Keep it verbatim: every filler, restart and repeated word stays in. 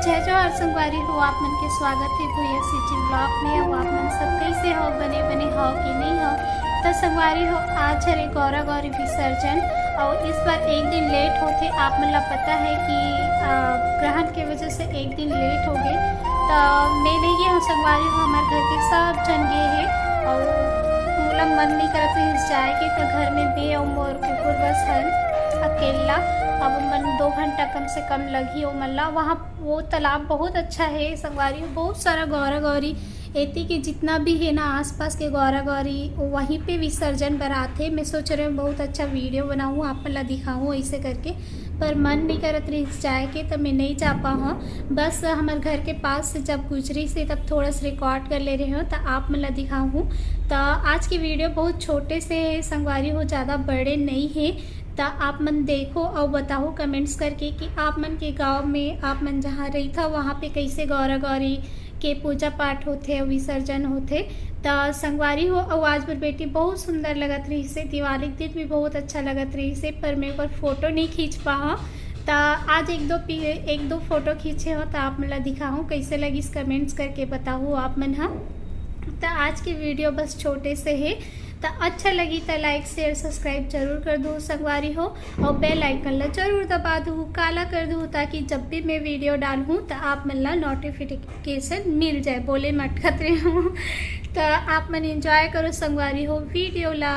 जय जोहार संगवारी हो, आप मन के स्वागत हे भूया सीजी ब्लॉग में। अउ आप मन सब कैसे हो, बने बने हो कि नहीं हो? तो संगवारी हो, आज हरे गौरा गौरी विसर्जन, अउ इस बार एक दिन लेट होथे। आप मन ला पता है कि अ, ग्रहण के वजह से एक दिन लेट हो गए, तो मैं नहीं गई हूँ संगवारी हो, हमारे घर के सब जन गए हैं। अउ मोला मन नहीं करत रहिस जाए के, तो घर में मैं अउ मोर कुकुर बस हन अकेला। अब मन दो घंटा कम से कम लगही ओ मन ला। वहाँ वो तालाब बहुत अच्छा है संगवारी हो, बहुत सारा गौरा गौरी एती के जितना भी है ना आसपास के गौरा गौरी वहीं पे विसर्जन बर आथे। मैं सोच रही हूँ बहुत अच्छा वीडियो बनाऊँ, आप मन ला दिखाऊँ ऐसे करके, पर मन नहीं करत रहिस जाए के, तो मैं नहीं जा पाऊँ। बस हमारे घर के पास से जब गुजरी से तब थोड़ा सा रिकॉर्ड कर ले रहे हो, तो आप मन ला दिखाऊँ। तो आज की वीडियो बहुत छोटे से है संगवारी हो, ज़्यादा बड़े नहीं है। तो आप मन देखो और बताओ कमेंट्स करके कि आप मन के गांव में, आप मन जहाँ रही था वहाँ पे कैसे गौरा गौरी के पूजा पाठ होथे अउ विसर्जन होथे। त संगवारी हो, अउ आज मोर बेटी बहुत सुंदर लगत रहिस हे, दिवाली के दिन भी बहुत अच्छा लगत रहिस हे, पर मैं ओकर फोटो नहीं खींच पाहा। त आज एक दो पी-, एक दो फोटो खींचे हो, त आप मन ला दिखाहूँ, कैसे लगिस कमेंट्स करके बताहू आप मन हा। त आज के वीडियो बस छोटे से हे, त अच्छा लगी त लाइक शेयर सब्सक्राइब जरूर कर दू संगवारी हो, और बेल आइकन ला जरूर दबा दू, काला कर दू, ताकि जब भी मैं वीडियो डालूँ त आप मन ला नोटिफिकेशन मिल जाए। बोले मटकत रही हूँ। त आप मन एंजॉय करो संगवारी हो वीडियो ला।